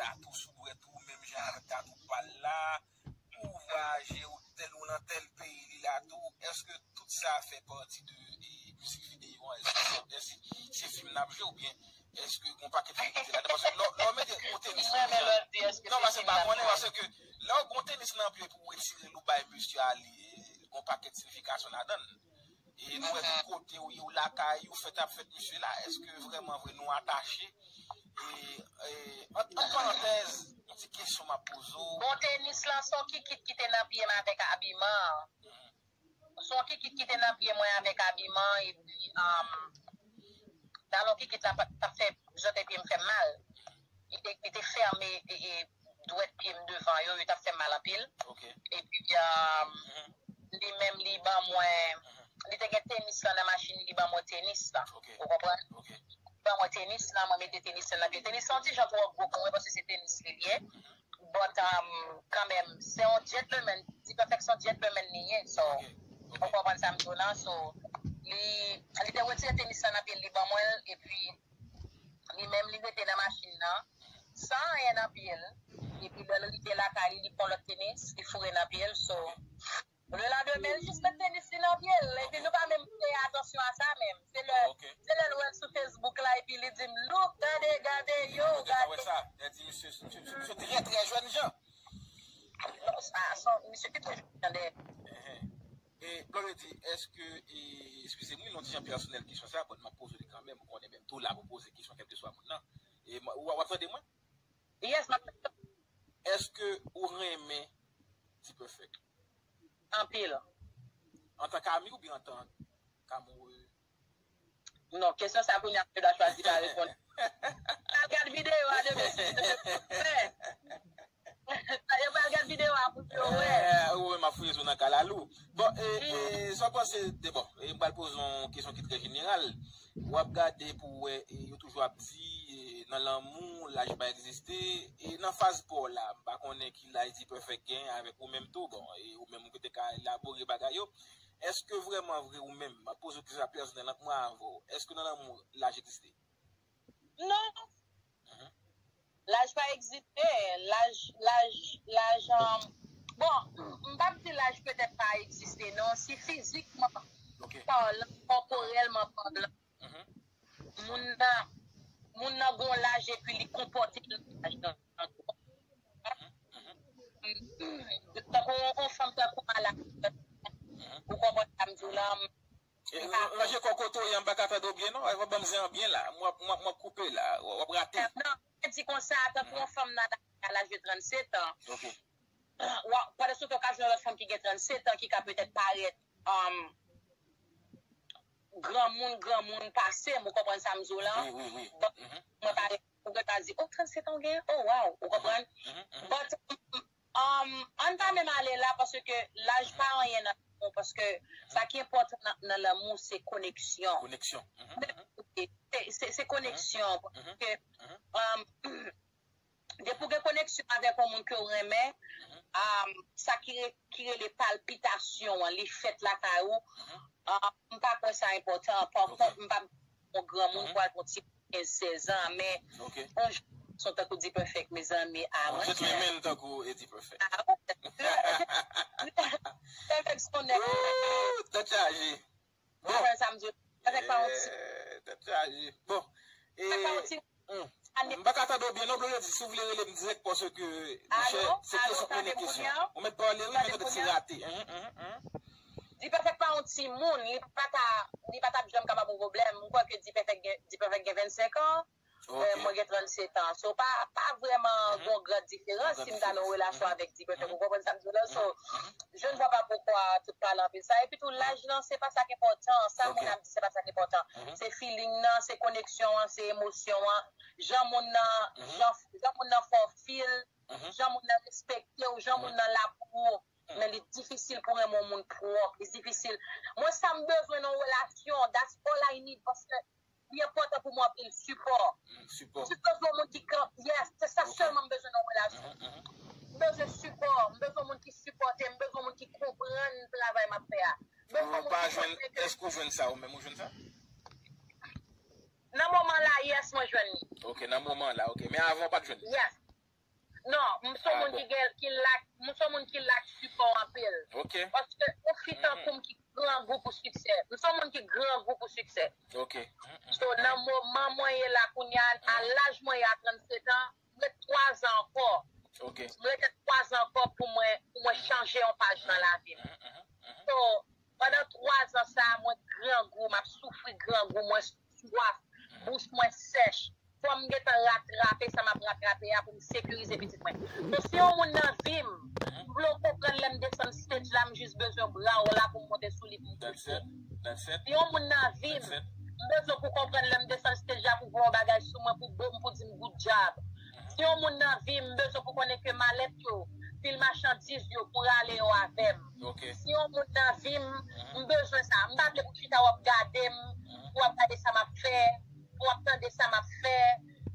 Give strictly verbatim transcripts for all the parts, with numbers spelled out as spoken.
tatou sou dwèt ou, menm jan ak tatou pa l la, ou vwayaje, ou tèl, ou nan tèl peyi, li la tou. Èske tout sa fè pati de e, mizik videyo an? Èske se, èske se fim n ap jwe oubyen èske gon pakèt verite ladan? Paske lè, lè w mete yon tenis nan pye, non, paske m pa konnen, paske lè w gon tenis nan pye pou w retire l ou bay mesye a li, e, gon pakèt siyifikasyon ladan l. E nou wè tout kote ou ye, ou lakay ou, fèt ap fèt mesye la, èske vrèman vre nou atache? E, e, ant, ant parantèz, yon ti kesyon m ap poze w. Bon, tenis lan, se yon kikit ki te nan pye m avèk abiman an. Se yon kikit ki te nan pye mwen avèk abiman, epi, um, talon kikit la pa t ap fè, jante pye m fè m mal. Li te, li te fèmen e, e, dwèt pye m devan yo, yo t ap fè m mal anpil. Epi, um, li menm, li ban mwen, li te gen tenis lan nan machin, li ban mwen tenis lan. Ou konprann? Li ban mwen tenis lan, mwen mete tenis lan nan pye. Tenis lan yon ti jan twò gwo pou mwen, paske se tenis li ye. But, um, kanmenm, se yon gentleman, D-Perfect se yon gentleman li ye, so, ou konprann sa m di w lan, so, li, li te retire tenis lan nan pye l, li ban mwen l, epi li menm, li rete nan machin nan, san anyen nan pye l, epi lè l rive lakay li, li pran lòt tenis, li foure nan pye l, so, le landmen, l jis met tenis li nan pye l, epi nou pa menm peye atansyon a sa menm. Se lè, se lè l wè l sou Facebook la, epi li di m, "Look, gade, gade, yo, gade." Sa, lè di misye, misye, misye, misye trè, trè jèn jan. Non, sa, sa, misye ki te jwenn de. E, Blondedy, èske, e, eskize m, wi, yon ti jan pèsonèl kesyon sa, but m ap poze li kanmenm, ou konnen menm tou la pou poze kesyon kèlkeswa moun nan. E, w, w ap tande mwen? Yes, m ap tande. Èske ou renmen D-Perfect? Anpil. Antan k ami oubyen antan k amoureux? Non, kesyon sa kounye a, yo ta chwazi pa reponn. Al gad videyo a demen si yo wè. Yo pral gad videyo a pou yo wè. Eh, ou menm ap fouye zo nan kalalou. Bon, e, e, sa w panse de, bon, e, m pral poze yon kesyon ki trè jeneral. W ap gade pou w wè, e, yo toujou ap di, e, nan lanmou, laj pa egziste. E nan faz pa w la, m pa konnen ki laj D-Perfect gen avèk ou menm tou. Bon, e, ou menm ou te ka elabore bagay yo. Èske vrèman vre ou menm, m ap poze w kesyon sa pèsonèl ant mwen avè w, èske nan lanmou laj egziste? Non. Laj pa egziste, laj, laj, laj, um, bon, m p ap di laj petèt pa egziste, non, si fizikman palan, kòporèlman palan, moun nan, moun nan gon laj epi li konpòte l nan laj nan. Tankou yon, yon fanm tankou Mala, ou konprann sa m di w lan? E, ranje kò kote w ye, m pa ka tande w byen non, w ap ban m zen an byen la, m ap, m ap, m ap koupe la, w ap rate. Non, mwen di konsa, tankou yon fanm nan laj de trannsetan. Pandan se tan w ka jwenn yon lòt fanm ki gen trannsetan, ki ka petèt parèt, um, granmoun, granmoun pase m, ou konprann sa m di w lan? Wi, wi, wi. Mwen parèt, ou gentan di, "Oh, trannsetan w gen? Oh, wow," ou konprann? But, um, ann pa menm ale la, paske laj pa anyen nan lanmou, paske sa ki enpòtan nan, nan lanmou, se koneksyon. Koneksyon. Se, se, se koneksyon, paske, um, depi w gen koneksyon avèk yon moun ke w renmen, um, sa ki re-, ki rele palpitasyon an, li fèt lakay ou. Um, m pa kwè sa enpòtan. Pa kont, m pa yon granmoun pou al pran ti kenz, sèz an, men yon jèn gason tankou D-Perfect, mezanmi, a mwen. Yon gentleman tankou Eddie Perfect. Perfect se yon nèg. Tèt chaje. Bon. Ou konprann sa m di w? Avèk pa yon ti. Eh, tèt chaje. Bon. Avèk pa yon ti. M pa ka tande w byen non, Blondedy. Si w vle rele m dirèk paske, monchè, se kesyon pou rele kesyon. Ou mèt pale, wi, men tande se rate. D-Perfect pa yon timoun, li pa ta, li pa t ap janm kapab yon pwoblèm. M kwè ke D-Perfect gen, D-Perfect gen vennsenk an. Eh, mwen gen trannsetan. So, pa, pa vrèman gon gran diferans si m ta nan yon relasyon avèk D-Perfect. Ou konprann sa m di w lan? So, je ne vois pas pourquoi tout pale anpil sa. Epi tou, laj lan, se pa sa k enpòtan. Sa moun ap di, se pa sa k enpòtan. Se feeling nan, se koneksyon an, se emosyon an. Jan moun nan, jan, jan moun nan fè w feel, jan moun nan respekte w, jan moun nan la pou ou. Men li difisil pou renmen yon moun pwòp. Li difisil. Mwen, sa m bezwen nan yon relasyon, that's all I need, paske li enpòtan pou mwen anpil sipò. Sipò. M sipoze yon moun ki kan, yes, se sa sèlman m bezwen nan yon relasyon. M bezwen sipò, m bezwen yon moun ki sipòte m, m bezwen yon moun ki konprann travay m ap fè a. M bezwen yon moun ki konprann ke. Èske w jwenn sa ou menm, ou jwenn sa? Nan moman la, yes, mwen jwenn li. Ok, nan moman la, ok. Men avan, w pa t jwenn li? Yes. Non, m se yon moun ki gen, ki lak, m se yon moun ki lak sipò anpil. Ok. Paske yon fi tankou m ki grangou pou siksè. M se yon moun ki grangou pou siksè. Ok. So, nan moman mwen ye la kounye a, a laj mwen ye a trannsetan, m ret twa zan ankò. Ok. M ret twa zan ankò pou mwen, pou mwen chanje yon paj nan lavi m. So, pandan twa zan sa a, mwen grangou, m ap soufri grangou, mwen swaf, bouch mwen sèch. Fò m gentan ratrape sa m ap ratrape a pou m sekirize pitit mwen. So, si yon moun nan vi m, m vle w konprann lè m desann stage la, m jis bezwen bra w la pou m monte sou li pou m koute. Si yon moun nan vi m, m bezwen pou w konprann lè m desann stage la pou w voye yon bagay sou mwen, pou w bo m, pou w di m good job. Si yon moun nan vi m, m bezwen pou w konnen ke malèt yo, pil machandiz yo, pou w rale yo avè m. Si yon moun nan vi m, m bezwen sa. M pa vle pou w chita w ap gade m, pou w ap gade sa m ap fè, pou w ap tande sa m ap fè.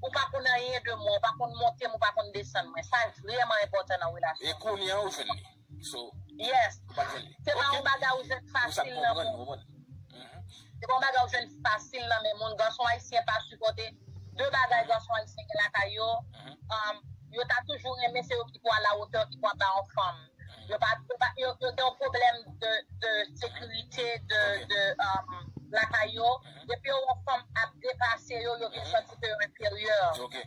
Ou pa konn anyen de mwen, ou pa konn monte m, ou pa konn desann mwen. Sa vrèman enpòtan nan relasyon. E kounye a ou jwenn li. So, yes. Ou pa jwenn li. Se pa yon bagay ou jwenn fasil nan moun. Se pa yon bagay ou jwenn fasil nan men moun. Gason ayisyen pa sipòte de bagay gason ayisyen gen lakay yo. Um, yo ta toujou renmen se yo ki pou a la wotè, ki pou aba yon fanm. Yo pa, yo pa, yo, yo gen yon pwoblèm de, de sekirite, de, de, um, lakay yo. Depi yo wè yon fanm ap depase yo, yo vin santi ke yo enferyè. Ok,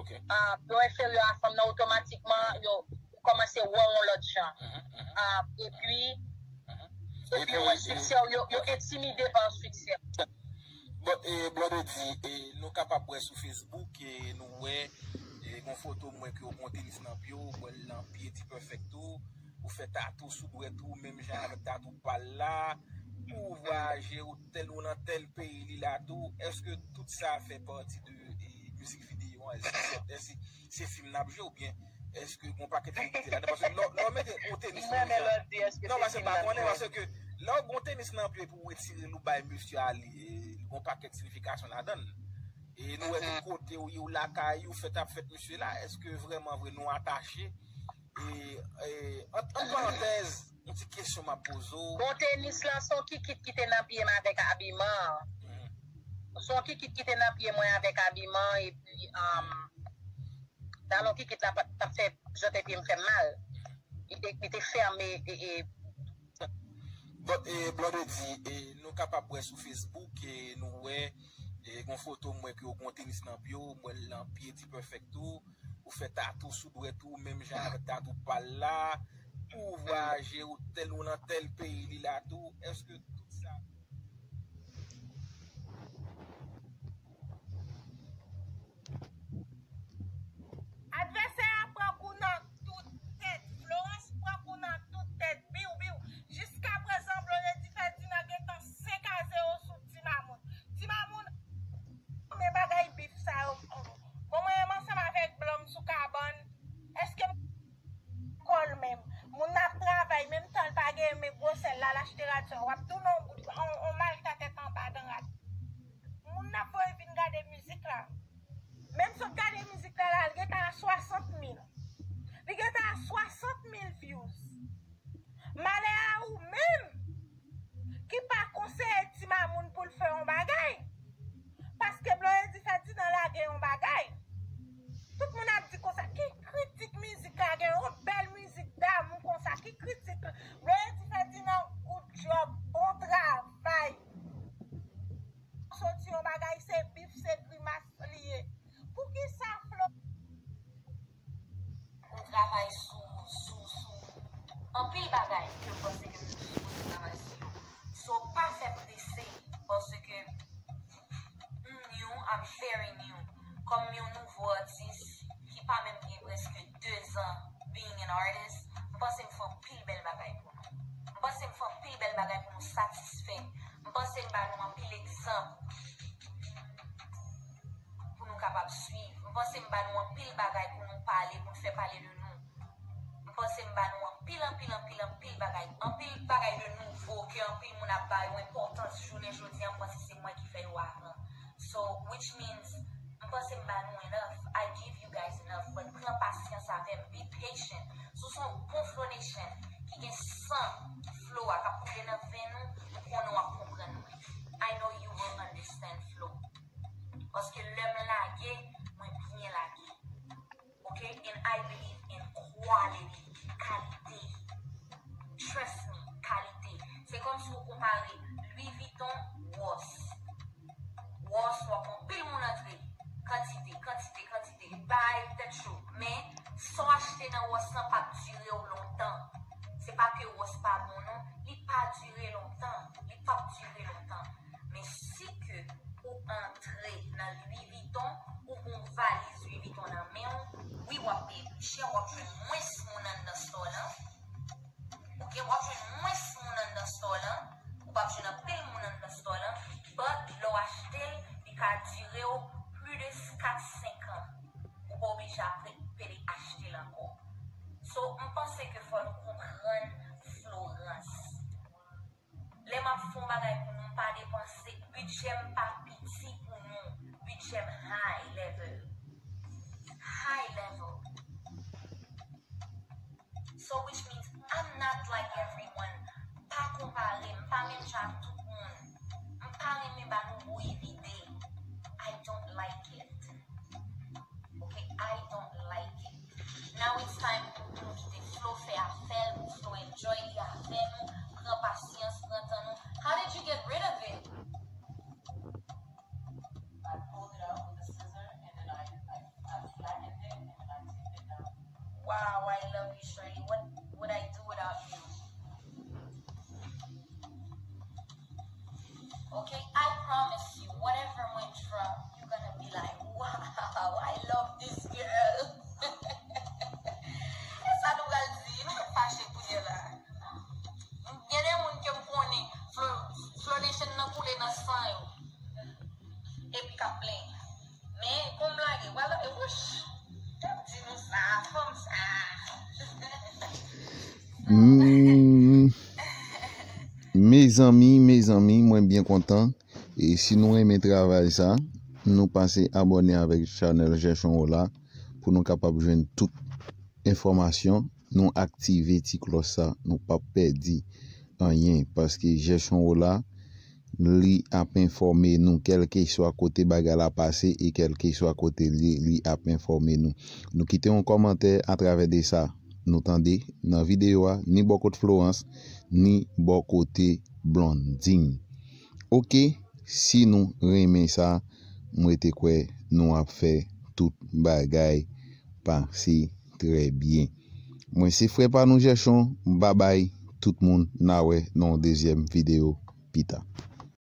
ok. Um, yo enferyè a fanm nan, otomatikman, yo kòmanse wè w yon lòt jan. Um, epi, epi yo wè siksè w, yo, yo entimide pa siksè w. Bon, e, Blondedy, e, nou kapab wè sou Facebook, e, nou wè, e, gon foto mwen ke w gon tenis nan pye w, bòl nan pye D-Perfect tou, ou fè tatou sou dwèt ou, menm jan avèk tatou pa l la, ou vwayaje, ou tèl, ou nan tèl peyi, li la tou. Èske tout sa fè pati de, e, mizik videyo an? Èske se, èske se fim n ap jwe oubyen èske gon pakèt verite ladan? Paske lè, lè w mete yon tenis nan pye, non, paske m pa konnen, paske lè w gon tenis nan pye pou w retire l ou bay mesye a li, e, gon pakèt siyifikasyon ladan l. E nou wè tout kote ou ye, ou lakay ou, fèt ap fèt mesye la, èske vrèman vre nou atache? E, e, an, an parantèz, yon ti kesyon m ap poze w. Bon, tenis lan, se yon kikit ki te nan pye m avèk abiman an. Se yon kikit ki te nan pye mwen avèk abiman, epi, um, talon kikit la pa t ap fè, jante pye m fè m mal. Li te, li te fèmen, e, e. Bon, e, Blondedy, e, nou kapab wè sou Facebook, e, nou wè, e, gon foto mwen ke w gon tenis nan pye w, mwen nan pye D-Perfect tou, ou fè tatou sou dwèt ou, menm jan avèk tatou pa l la, ou vwayaje, ou tèl, ou nan tèl peyi, li la tou, èske tout sa? Advèsè a pran kou nan tout tèt. Florence pran kou nan tout tèt. Biw, biw. Jiskaprezan, Blondedy Ferdinand gentan senk a zewo sou Ti Mamoun. Ti Mamoun, men bagay bif sa yo. Bon, mwen menm ansanm avèk blan m sou kabann. Èske m kò l menm? Moun nan ap travay, menm tan l pa gen men gwosè l la, l achte radyo. W ap tounen yon, yon, yon malta tèt anba dan radyo. Moun nan ap voye vin gade mizik la. Menm sot gade mizik la, la, l gentan a swasant mil. Li gentan a swasant mil views. Malè a ou menm ki pa konseye Ti Mamoun pou l fè yon bagay. Paske Blondedy Ferdinand lage yon bagay. Tout moun ap di konsa, ki kritik mizik la gen yon bèl mizik damou konsa, ki kritik. Blondedy Ferdinand, good job, bon travay. Soti yon bagay, se bif, se grimas li ye. Poukisa Flo Ou travay sou, sou, sou anpil bagay ke m panse ke m sipoze travay sou yo. So, pa fè prese, paske m new, I'm very new. Kòm yon nouvo atis ki pa menm gen prèske de zan being an artist, m panse m fè anpil bèl bagay pou nou. M panse m fè anpil bèl bagay pou nou satisfè. M panse m ba nou anpil egzanp pou nou kapab swiv. M panse m ba nou anpil bagay pou nou pale, pou n fè pale de nou. M panse m ba nou anpil, anpil, anpil, anpil bagay. Anpil bagay de nouvo ke anpil moun ap ba yo enpòtans jounen jodi a, m panse se mwen ki fè yo avan. So, which means, m panse m ba nou enough. I give you guys enough, but pran pasyans avè m, be patient. Si w se yon bon Flow Nation ki gen san Flow a k ap koule nan venn ou, m konnen w ap konprann mwen. I know you will understand Flow. Paske lè m lage, mwen byen lage. Ok? And I believe in quality, kalite. Trust me, kalite. Se kòm si w konpare Louis Vuitton, Ross. Ross, w ap wè anpil moun antre. Kantite, kantite, kantite. Li bay tèt cho. Men, sa w achte nan Ross lan p ap dire w lontan. Se pa ke Ross pa bon, non. Li pa dire lontan. Li p ap dire lontan. Men si ke ou antre nan Louis Vuitton, ou gon valiz Louis Vuitton nan men w, wi, w ap peye pli chè, w ap jwenn mwens moun anndan store lan. Ok, w ap jwenn mwens moun anndan store lan, ou p ap jwenn anpil moun anndan store lan, but lè w achte l, li ka dire w plis de kat, senk an. Ou pa oblije apre pede achte l ankò. So, m panse ke fò nou konprann Florence. Lè m ap fè yon bagay pou nou, m pa depanse, bidjè m pa piti pou nou, bidjè m high level. High level. So which means I'm not like everyone. Pa konpare, m pa menm jan ak tout moun. M pa renmen ba nou bouyi vide. I don't like it. Ok, I don't like it. Now it's time pou nou kite Flo fè afè l, pou Flo enjoy li avè nou, pran pasyans, pran tan nou. How did you get rid of it? I pulled it out with a scissor and then I, I, I flattened it and then I taped it down. Wow, I love you, Shirley. What would I do without you? Okay, I promise you, whatever mwen drop, you're gonna be like, wow, I love this girl. E sa nou pral di, nou fache kounye la. Gen de moun ke m konnen, Flo, Flo Nation nan koule nan san yo. Epi k ap plenyen. Men, kon m lage, w al lage wouch. K ap di nou sa, fanm sa. Hmm. Mezanmi, mezanmi, mwen byen kontan. E si nou renmen travay sa, nou pase abòne avèk chanèl Jèchonwo la pou nou kapab jwenn tout enfòmasyon. Nou aktive ti klòch sa, nou p ap pèdi anyen, paske Jèchonwo la, li ap enfòme nou, kèlkeswa kote bagay la pase e kèlkeswa kote li, li ap enfòme nou. Nou kite yon kòmantè atravè de sa nou tande nan videyo a, ni bò kot Florence, ni bò kote Blondine. Ok, si nou renmen sa, mwen te kwè nou ap fè tout bagay pase trè byen. Mwen se frè pa nou Jèchon, babay tout moun, n a wè nan yon dezyèm videyo pita.